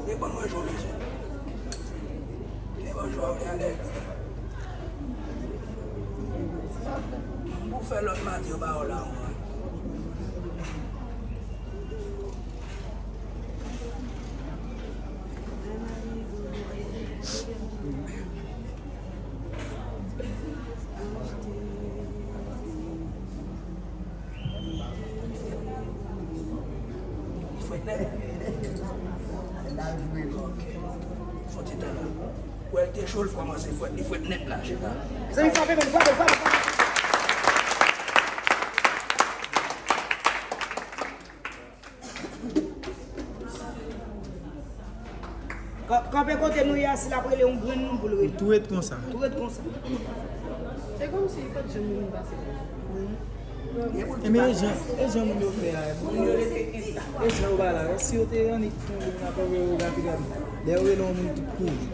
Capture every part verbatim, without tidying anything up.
Reponn mwen jan w bezwen. Reponn jan w vle ale. M pou fè lòt maten yo ba w la ankò. Li fwèt nèt. Fon ti tan la. Wè, l te cho, l kòmanse fwèt. Li fwèt nèt la, chita. Mezanmi, frape, men, frape, frape, frape. Ka-, kanpe kote nou ye a, si l ap rele yon grenn moun pou l rele. Tou ret konsa. Tou ret konsa. Se kòmsi li pa t janm vin pase konsa. Ebyen, e jan, e jan moun yo fè a, moun yo rete entak. E jan yo ba la, si yo te annik fè yon moun ap rele yo rapid, rapid. Lè yo rele yon moun ki kouri.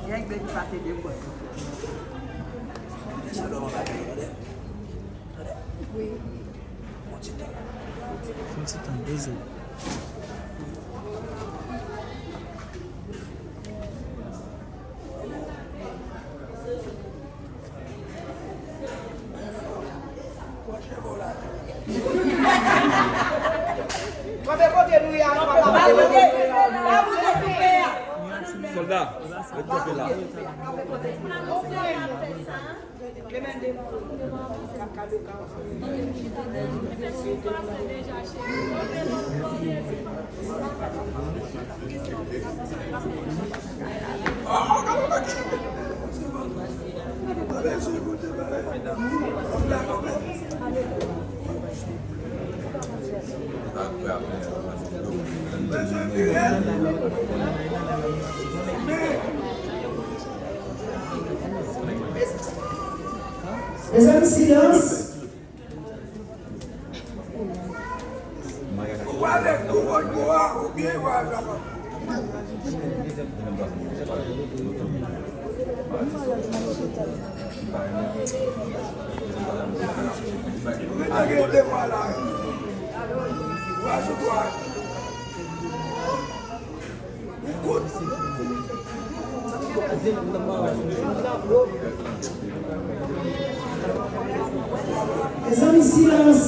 Nèg vle ki pase de pòt. Sa dòm an pa gen, tande. Tande. Wi. Yon ti tan. Yon ti tan, dezè. Kanpe kote nou ye a, nou pa ka. Sòlda, ret kanpe la. Mezanmi, silans. Ou pale kou Rodrigo a, oubyen ou al laban? Ou gentan gen de mwa la. Ou ajoute a. Mezanmi, silans.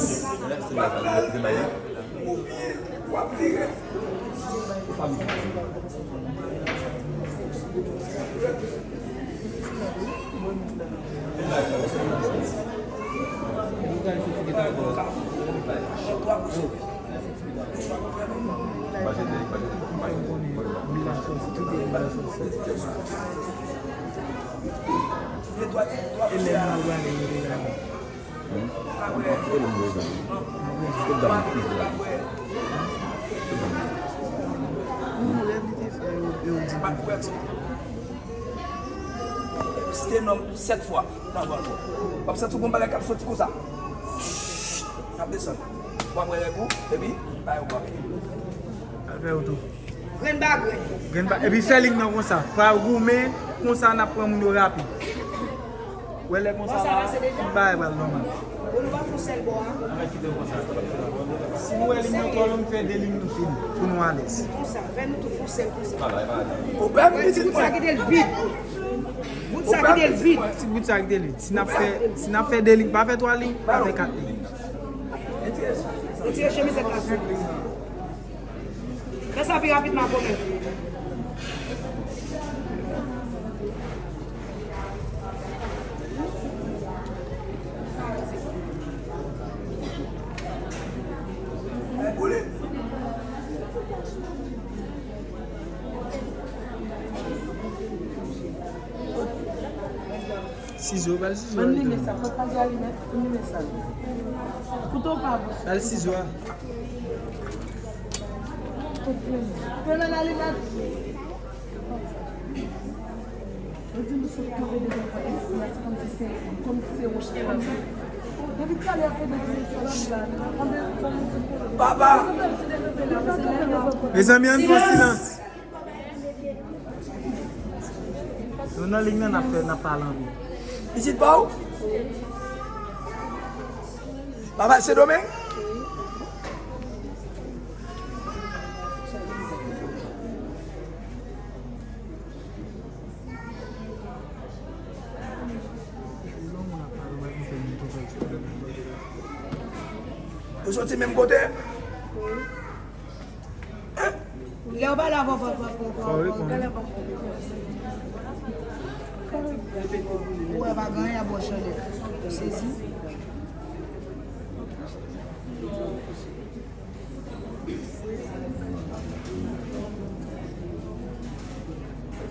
Epi si te nonm sèt fwa nan vant ou, w ap santi w gon bagay k ap soti konsa. L ap desann. W ap wè règ ou, epi bay ou bwape. Al fè ou tou. Grenn pa grenn. Grenn pa, epi fè lig nan konsa. Pa goumen, konsa n ap pran moun yo rapid. Wè lè konsa la, tout bagay pral nòmal. Bon, nou pa fè yon sèl bò a. Si nou wè lig nan twò long, fè de lig nou fini, pou nou alèz. Konsa, fè nou tou fè yon sèl konsa. Ou pè pitit mwen. Bout sa kite l vid. Bout sa kite l vid. Ti bout sa kite l vid. Si n ap fè, si n ap fè de lig, pa fè twa lig, pa fè kat lig. Retire chemizèt la sou. Fè sa pi rapidman, kòmè. Sizo, ba l sizo a. Ban m limen sa, fòk pa gen alimèt, ban m limen sa. Kouto pa bon. Ba l sizo a. Te ban alimèt. Yo di nou sot kanpe devan pran espri a, se kòmsi se, kòmsi se wòch la, kòmsi. Depi talè a, kote di sa la, la, ann fè yon ti pale. Papa! Mezanmi, ann pran silans. Nou nan lig nan, n ap fè, n ap pale anpil. Pitit pa w? Papa Sendomeng? Yo soti menm kote? Lè w pale avè w, fò w reponn. Ou wè pa gen anyen ap wè chandèl. Ou sezi?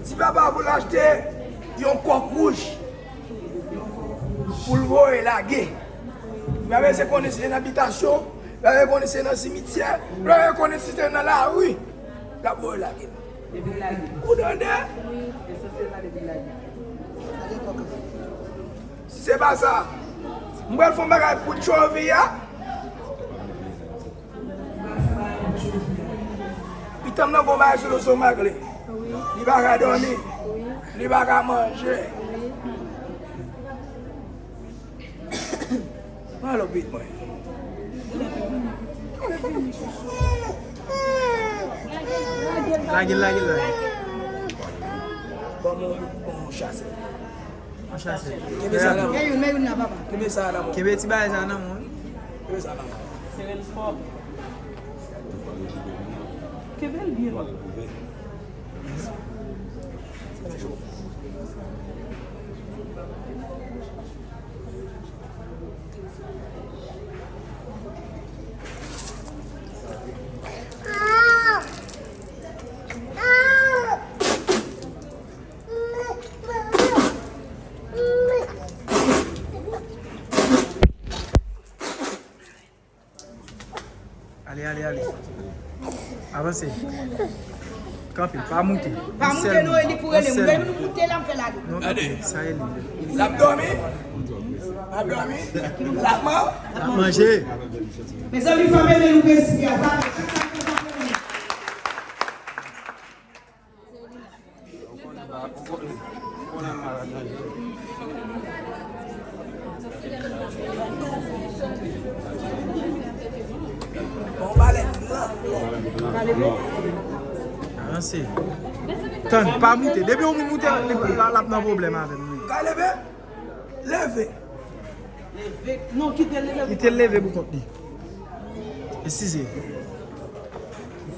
Ti papa voule achte yon kòk wouj pou l voye lage. Li pa bezwen konnen si se nan bitasyon, li pa bezwen konnen si se nan simityè, li pa bezwen konnen si se nan lari l ap voye lage. Ou tande? Si se pa sa, m pral fè yon bagay pou Tchovi a. Pitanm nan gon bagay sou lestomak li. Li pa ka dòmi. Li pa ka manje. Pran lòt bit mwen. Lage l, lage l, lage l. Ban mwen yon chase. Yon chase. Kenbe sa nan men w. Kenbe sa nan men w. Kenbe ti bagay sa nan men w. Kenbe sa nan men w. Sere l fò. Kenbe l byen. Ale, ale, ale. Avanse. Kanpe, pa moute. Pa moute non, e li pou rele m. Lè nou moute la, m fè lage. Non, kanpe, sa e li. L ap dòmi? L ap dòmi? L ap man-, l ap manje. Mezanmi, fò mete nou prensip yo. Avanse. Tann, pa moute. Depi yon moun moute, li, l, l ap nan pwoblèm avè m, wi. Ka leve? Leve. Leve. Non, kite l leve. Kite l leve pou kont li. Eskize.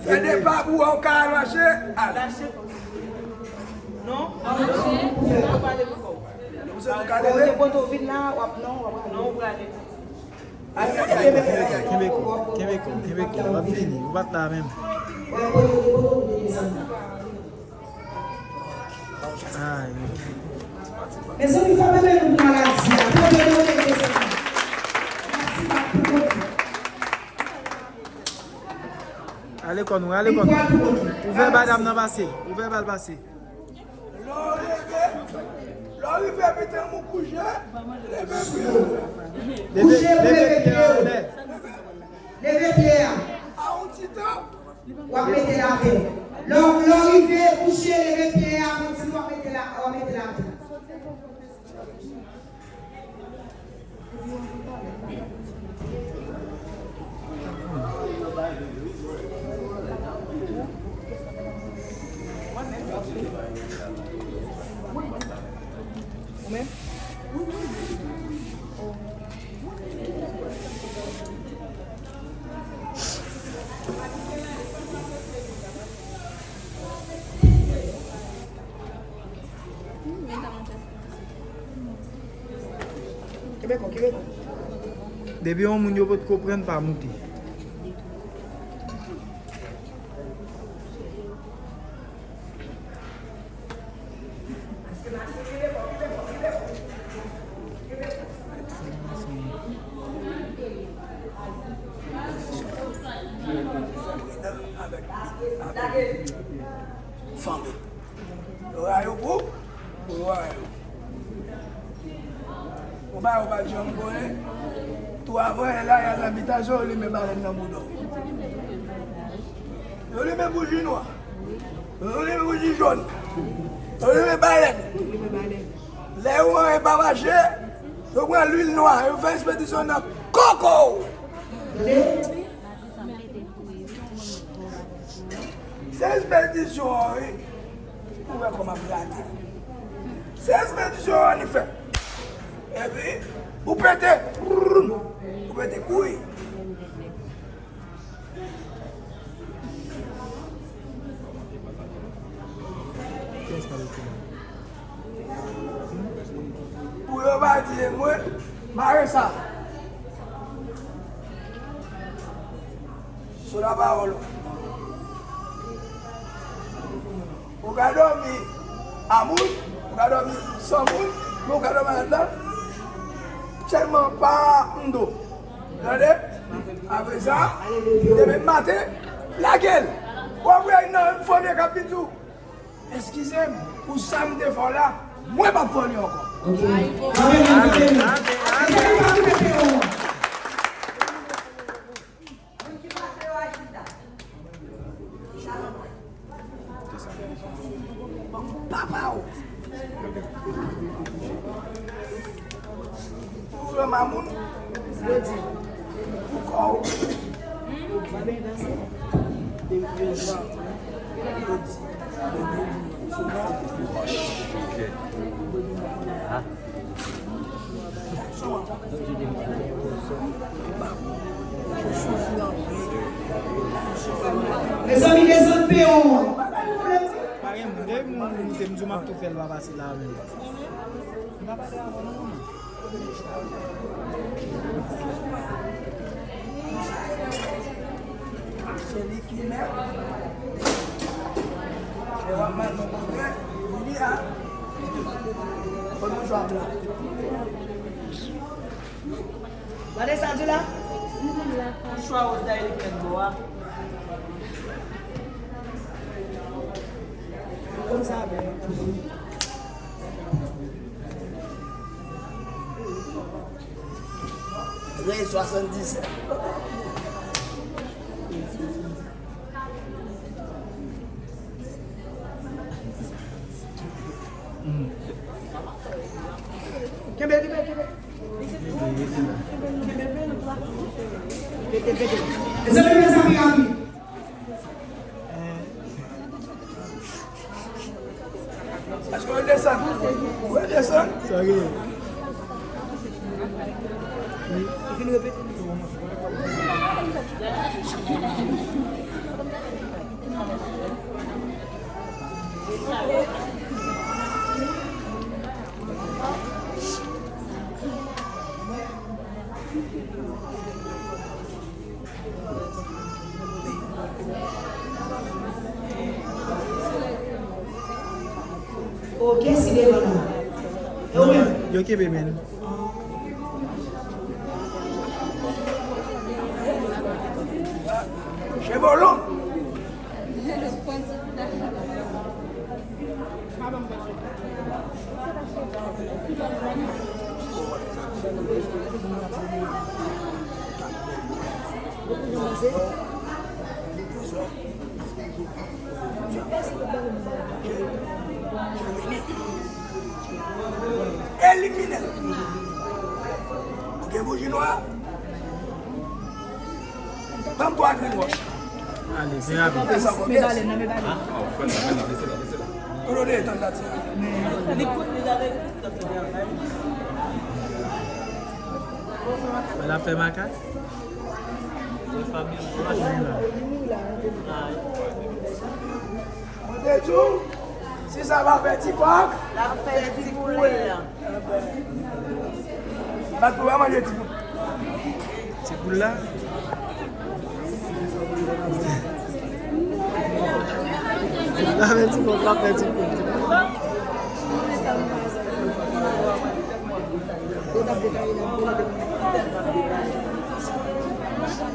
Fè de pa pou wè w ka al mache. Al. Mache. Non? Mache. Ou pale pou kò w. Ou se nou ka leve. Ou te pote w vin la, w ap non, w ap non, ou prale. Kenbe kò, kenbe kò, kenbe kò. W ap vini, ou pa t la menm. Ay. Mezanmi, fò mete nou pou maladi a. Fò mete nou, mezanmi. Maladi a pou konte. Ale kò nou, ale kò nou. Ouvè ba dam nan pase. Ouvè ba l pase. Lè w leve, lè w rive pitanm ou kouche, leve pye w. Leve, leve pye w. Leve pye a. A yon ti tan. W ap mete l atè. Lè w, lè w rive kouche, leve pye a, kontinye w ap mete l a, w ap mete l atè. Ou menm? Kenbe kò, kenbe kò. Depi yon moun yo potko pran, pa moute. Fanmi. Yo rayi w pou, pou yo rayi w. Ou pa, ou pa janm konnen. Tou avan, la, y al nan bitasyon, yo limen balèn nan bouda w. Yo limen bouji nwa. Yo limen bouji jòn. Yo limen balèn. Lè yo anyen pa mache, yo pran lwil nwa, yo fè espedisyon nan koko w. Se espedisyon an, wi. Ou wè kòman m gade. Se espedisyon an li fè. Epi, ou pete. Ou pete kouri. Pou yo pa di e mwen, mare sa. Sou lapawòl ou. Ou ka dòmi a moun, ou ka dòmi san moun, men ou ka dòmi anndan sèlman pa mdo. Tande? Apre sa, demen maten, lage l. W ap wè nan fanmi k ap vin di w, eskize m pou sa m te fè w la, mwen p ap fè w li ankò. Ok. Amen, amen, amen. Mezanmi, pa koupe peron an. Papa w. Ou wè mamoun, yo di, pou kò w. Ok. Ah. Mezanmi, desann peyon an. Pa gen moun, depi moun moute, m di w m ap tou fè l pa pase la menm. M pa pale avè w non, manman. Se li ki mèt. Se w ap mande yon kote, li di a. Konn mwen jwe a blan. Gade sa di la. Mouchwa woz la e li k mèt bò a. Konn sa bèl. Trèz swasanndisèt. Kenbe, kenbe, kenbe. Kenbe, kenbe. Mete, mete. Mezanmi, mezanmi, rapid. Èske w redesann? Ou redesann? Sa gen? Li fin repete. Ok, si devan la. E ou menm? Yo kenbe men. Cheve w long. Elimine l. Ou gen bouji nwa? Ban m twa grenn wòch. Ale, se rapid. Men balèn nan, men balèn. Kote w te tann dat sa? L ap fè makak. Mwen te di w, si sa pa fè ti kòk, l ap fè ti poul. Bat pou w manje ti poul. Ti poul la. L ap fè ti kòk, l ap fè ti poul.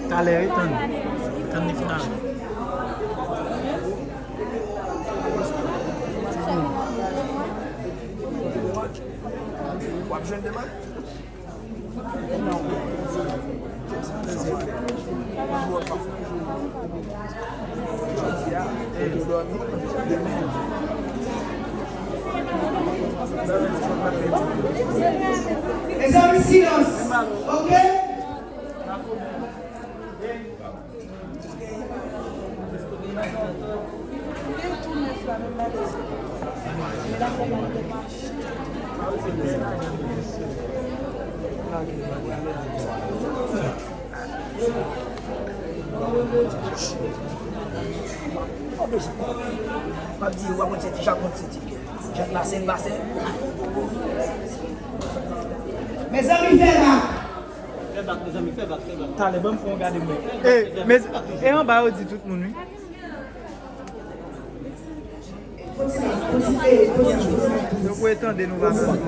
Talè, wi, tann. Tann li fin ale. W ap jwenn demen? Non. Jodi a, ou dòmi, demen. Mezanmi, silans. Ok? M ap di, w ap konn senti, chak moun senti. Jan pase, l pase. Mezanmi, fè bak. Fè bak, mezanmi, fè bak, fè bak. Talè, ban m fè yon gade mwen. E, mez, e anba yo di tout moun, wi. Nou pou tande nou va konn.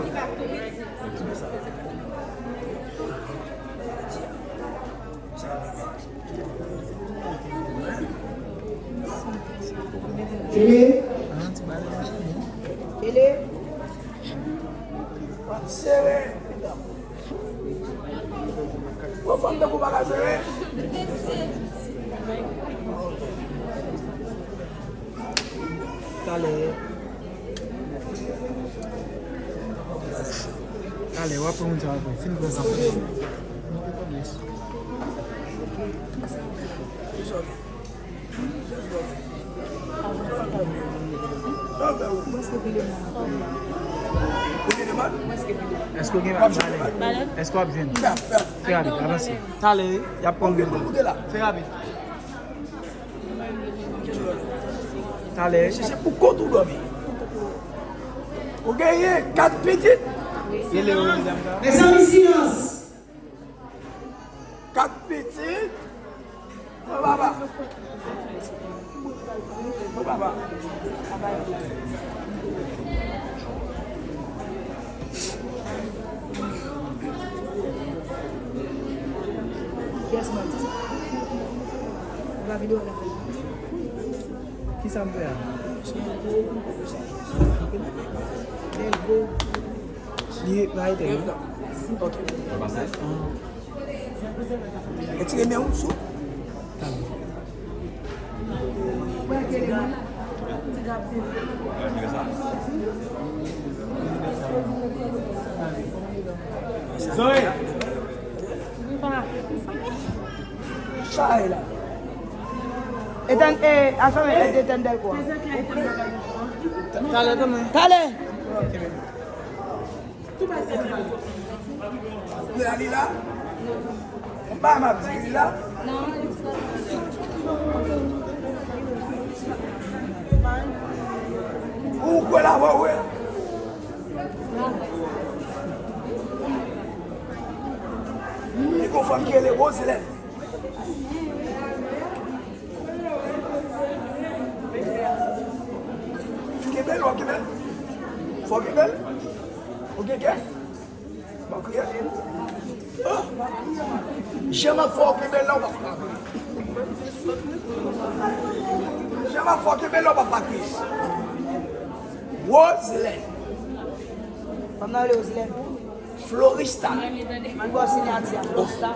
Tele. Tele. W ap sere. Gwo fanm tankou w pa ka sere. Talè. Talè, w ap pran moun sa apre. Fin pran sa. Èske w gen balè? Èske w ap jwenn? Fè rapid, avanse. Talè, y ap pran moun. Fè rapid. Talè. Chèche pou kont ou dòmi. Ou genyen kat pitit. Mezanmi, silans. Kat pitit. Mwen papa. Mwen papa. Yes, man. Ou pa videyo la fè. Kisa m fè a? Let's go. Li pa ete non. Ok. Retire men w sou. Zoe. Sa e la. Etan, e, asanble e detann dèl kwa. Talè, talè. Talè. Li la, li la. Mwen pa m ap di li la. Ou kwè la, wè, wè. Li gon fanm ki rele Roselèn. Kenbe l, w ap kenbe l. Fò w kenbe l. Ou gen kè? M ap kriye. Jan m ap fè w kenbe l la, w ap pa kriye. Jan m ap fè w kenbe l la, w ap pa kriye. Roselèn. Fanm nan rele Roselèn. Florista. Ou bò sinyati a, Florista.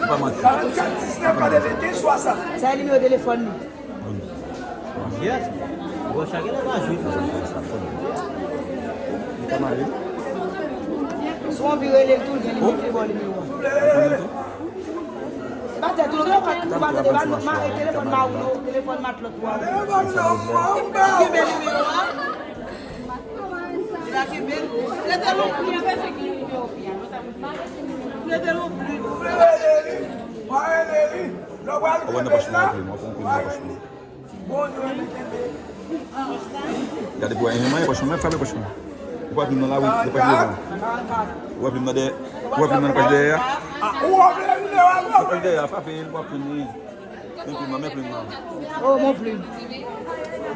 Karannkat diznèf katrevendiz swasant. Sa e nimewo telefòn li. Yes. Bon, chak elèv a jwe. Si w anvi rele l tou, l gen li, li bò nimewo a. Se pa tèt ou, non, pa tèt ou, pa tèt ou, pa nou, ma, e telefòn ma ou, non, telefòn matlòt ou a. Kenbe nimewo a. Li pa kenbe l. Prete l yon plim. Prete l yon plim. Ou pral kenbe l la. Gade pou w, e, manyen pòch mwen, frape pòch mwen. Ou pa vin nan lari, nan pòch devan. Ou pa vin nan dèyè, ou pa vin nan pòch dèyè a. Nan pòch dèyè a, frape l, ou pa vin. Men plim nan, men plim nan. Oh, mon plim.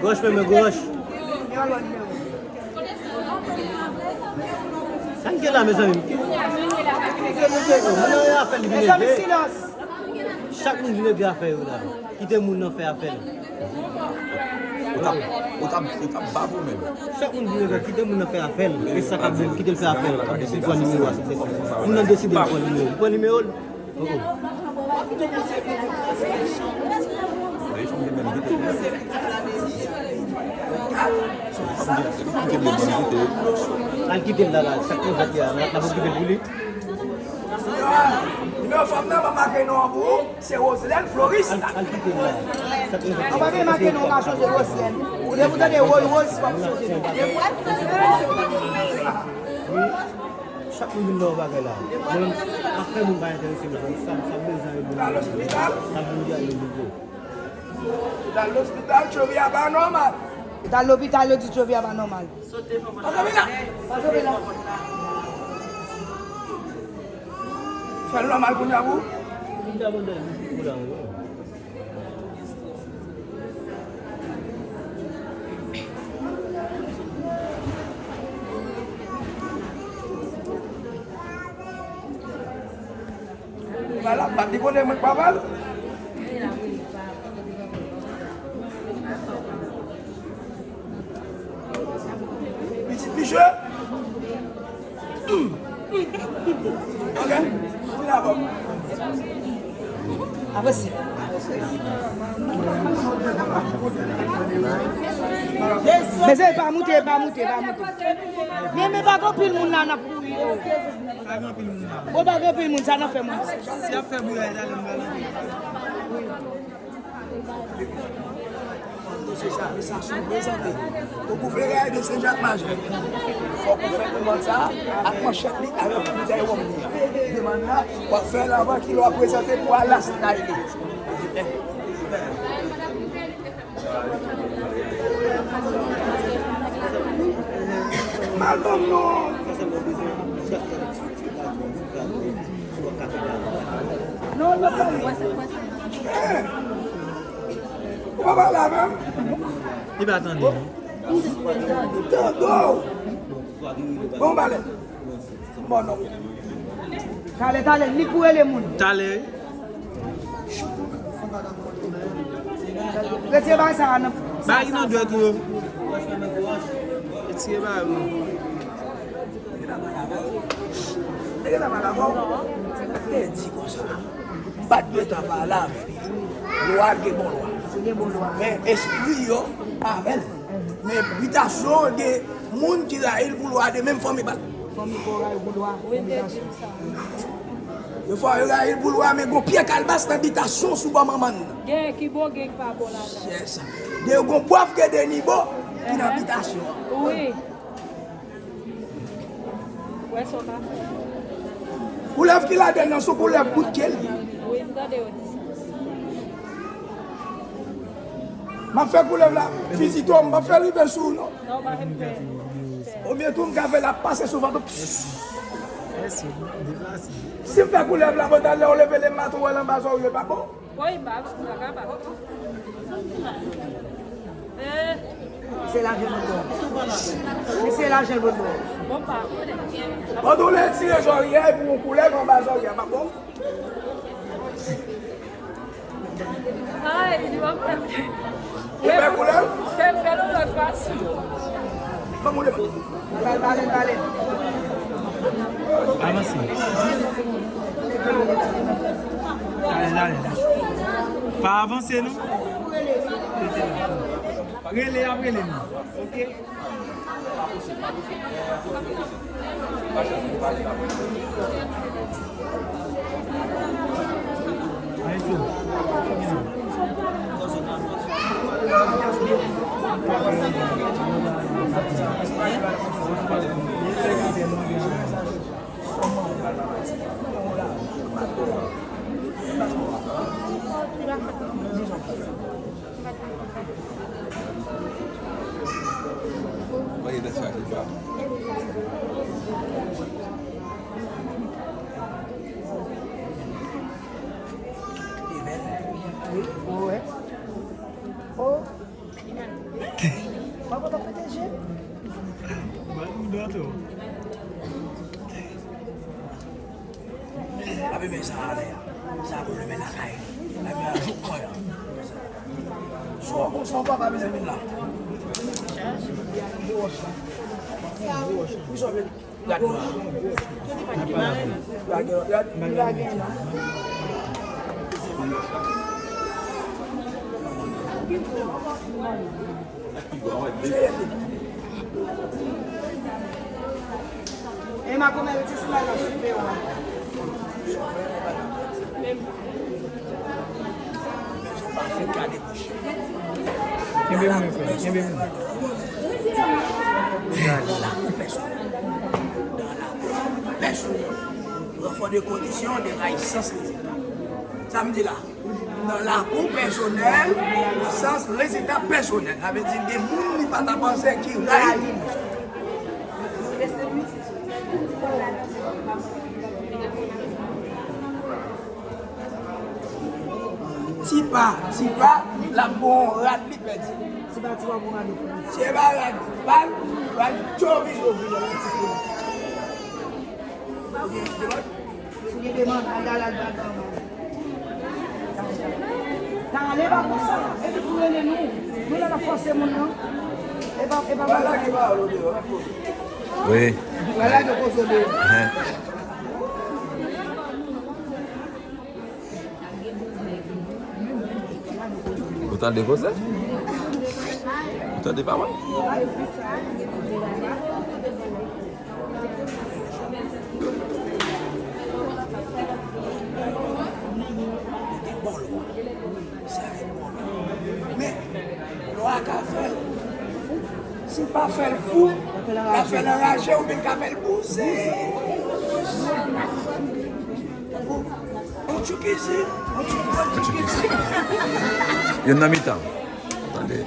Gòch, men, men gòch. Sa n gen la, mezanmi? Ki, ki, ki, ki, ki, moun nan afè l vin ede. Chak moun vin ede afè yo la. Kite moun nan fè afè l. Ou t ap, ou t ap, ou t ap ba pou menm. Chak moun vin ede, kite moun nan fè afè l. E sa k ap di l, kite l fè afè l. Kòmsi l pran nimewo a, se tèt li. Moun nan deside l pran nimewo. Li pran nimewo l. Oh, oh. Al kite l la, la. Sa k nou fèt la, la, n ap okipe l pou li. Nimewo fanm nan, m ap make non an pou ou, se Roselèn Floris. Al, al kite l la. Sa k nou fèt la. An pa gen make non, w ka chonje Roselèn. Ou depi w tande Woy Woz, w ap chonje non. Wi. Chak moun vin nan yon bagay la. Mwen, afè moun pa enterese m. Sa, sa m bezwen yo, moun yo, sa m bezwen yo, yo. Ou t al lopital, Chovy a pa nòmal. Ou t al lopital, yo di Chovy a pa nòmal. Pase la. Pase la. Fè l nòmal kounye a pou. Valab, m ap dekonnen mwen k papa l. Pitit Miche. Ok. Vin avè m. Avanse. Mesye, pa moute, pa moute, pa moute. Men, men pa gen anpil moun la n ap kouri. Pa gen anpil moun la. Bon, pa gen anpil moun, sa nan fè moun. Si y ap fè bouyay, talè m pral antre. Dosye sa, men sa sou prezante. Ou pou vle rale de Sen Jak Majè. Fòk ou fè demann sa ak manchèt li avèk boutèy wòm li an. Demann la, w ap fè l anvan ki lè w ap prezante pou Alas Nayli. Mal ban m non. Non, non, non. Ou pa pale avè m? Li pa tande, non. Tande w. Bon, balè. Bon, non. Talè, talè, li pou rele moun. Talè. Retire bagay sa a nan. Bagay nan dwèt ou yo. Retire bagay ou yo. Nèg la mal avè w. Te di konsa. M pa t gentan pale avè l. Lwa gen bon lwa. Gen bon lwa. Men espri yo avè l. Men bitasyon gen moun ki rayi l pou lwa de menm fanmi pa l. Fanmi pa w rayi pou lwa. Wi, te di m sa. Yon fwa yo rayi l pou lwa, men gon pye kalbas nan bitasyon sou bò manman l. Gen ki bon, gen ki pa bon ladan. Yes. De gon bwaf ke de ni bon ki nan bitasyon an. Wi. Wè sa w ka fè. Koulèv ki ladan nan, se yon koulèv bout ke l ye. Wi, m tande yo di sa. M ap fè koulèv la vizite w, m p ap fè l rive sou ou non. Non, pa gen pè. Oubyen tou, m ka fè l ap pase sou vant ou. Si m fè koulèv la, pandan lè w leve le maten, w wè l anba zòrye, pa bon? Woy, m pa, m pa kapab. Eh. Se lajan l dò. Se lajan l dò. Bon, pa. Pandan w lè tire zòrye, pou yon koulèv anba zòrye, pa bon? Ay, li w ap fè. Ou fè koulèv? Fè, fè l yon lòt fason. Ban m yon devan. Bale, bale, bale. Avanse. Ale, ale, ale. Pa avanse, non. Rele, y ap rele nou. Ok? Mwen te chache sa. Li bèl. Wi, ou wè. Oh. Mwen kontan pete je. Ban nou dòt ou. Ape men sa ale a. Sa pou lumen lakay. Ape a jouk kò a. Sou konsa ou pa pa bezwen vin la. Wi, sou vin. Gad nou. Gad, gad. E makomè rete sou la nan sou peyo a. Kenbe mwen, frè, kenbe mwen. Dans la paix, dans la paix. Renfò de kondisyon de rayisans rezilta. Sa m di la. Nan lakou pèsonèl, nan sans rezilta pèsonèl. Sa vle di, gen moun li pa ta panse ki rayi moun sa. Ti pa, ti pa, l ap gon rad li pèdi. Ti pa, ti pa, gon rad li pèdi. Ti pa, rad, rad, rad, tchovi, tchovi, tchovi. Si gen demann, al, al, al, al, al. Talè pa konsa. Epi pou rele nou, nou la n ap fòse moun nan. E pa, e pa bagay. Wi. Bagay de koze de. Ou tande koze? Ou tande pawòl? Men, lwa ka fè l fou. Si l pa fè l fou, l ka fè l anraje oubyen l ka fè l bouse. Yon nan mitan. Tande.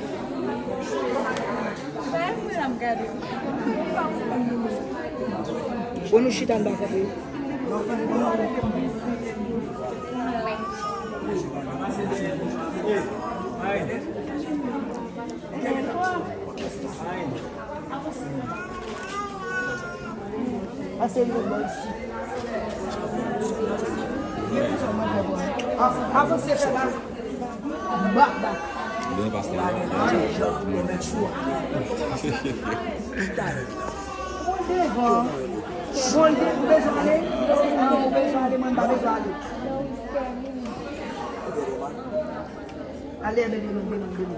Bon, nou chita anba kanpe. Pase l lòt bò isi. Avanse, fè ba. Ba, ba. Byen pase. Bon, devan. Bon, ou bezwen ale? Ou bezwen ale, mwen pa bezwen ale. Ale, bebe, bebe, bebe.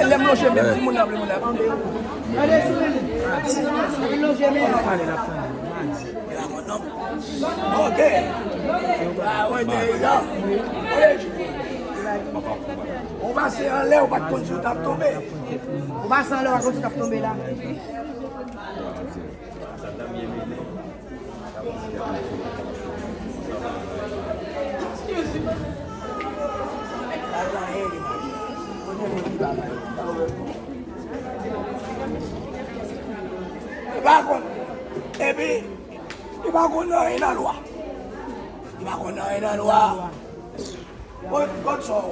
Lè m lonje men, timoun nan vle moun la. Ok. Ou pase anlè, ou pa t konn si w t ap tonbe. Ou pase anlè, ou pa t konn si w t ap tonbe la. Li pa konn, epi, li pa konn anyen nan lwa. Li pa konn anyen nan lwa. Kot, kot sa w?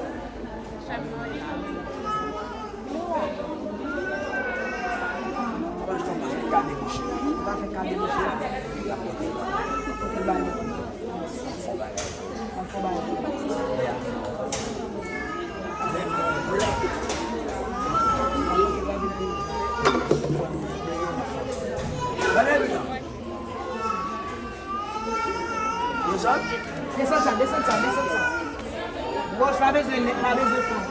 Pastè pa fè kade mouche. Pa fè kade mouche. Li ap pote l. Pote l ba li. An fò ba li. Gade, Desann. Desann sa, desann sa, desann sa. Wòch la bezwen nèt, la bezwen fon.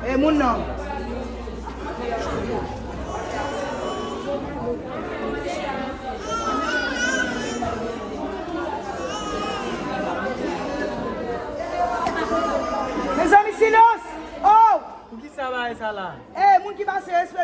E moun nan. Mezanmi, silans! Oh! Poukisa bagay sa la? Eh, moun ki pase respè